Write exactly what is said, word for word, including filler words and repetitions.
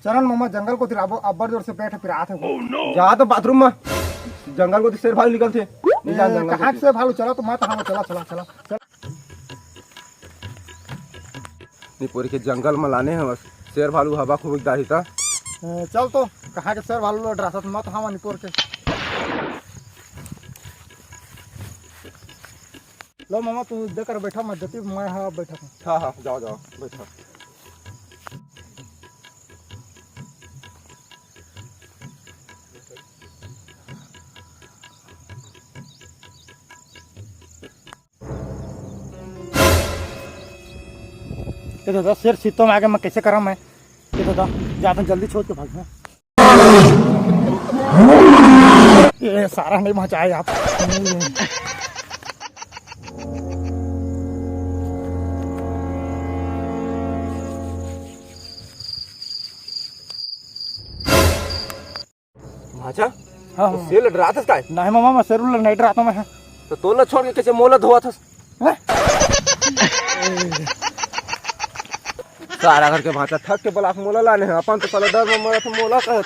चरण मामा, जंगल कोती आबो, अब्बड़ जोर से पेट पिरात हे। जा तो बाथरूम में, जंगल कोती शेर भालू निकलथे। नहीं जान ए, जंगल कहाँ कोती। से भालू? चला तो मत, हाँ, चला, चला, चला, चला। निपोर के जंगल में लाने हवस, शेर भालू हवा खूब एकदाही ता। ए, चल तो, कहाँ के शेर भालू ला डरासत मत हवा निपोर के। लो मामा, तू दे कर बैठा, मैं देती, मैं हाँ बैठा हूँ। हाँ, हाँ, जाओ, जाओ, बैठा। ये दादा, शेर सीतो में आगे मैं कैसे करा मैं? ये दादा, जाता जल्दी छोड़ के भाग मैं। ये सारा नहीं बचाए आप। भांचा, हाँ, तो हाँ। शेर ल डराथस काय? नहीं मामा, मैं शेर ल नहीं डराता मैं। तो तोला छोड़ के कैसे मोला धोवाथस? हैं? सारा घर के भांचा थक के बलाक मोला लाने हे, अपन तो साला डर में मरत हे, मोला कहत।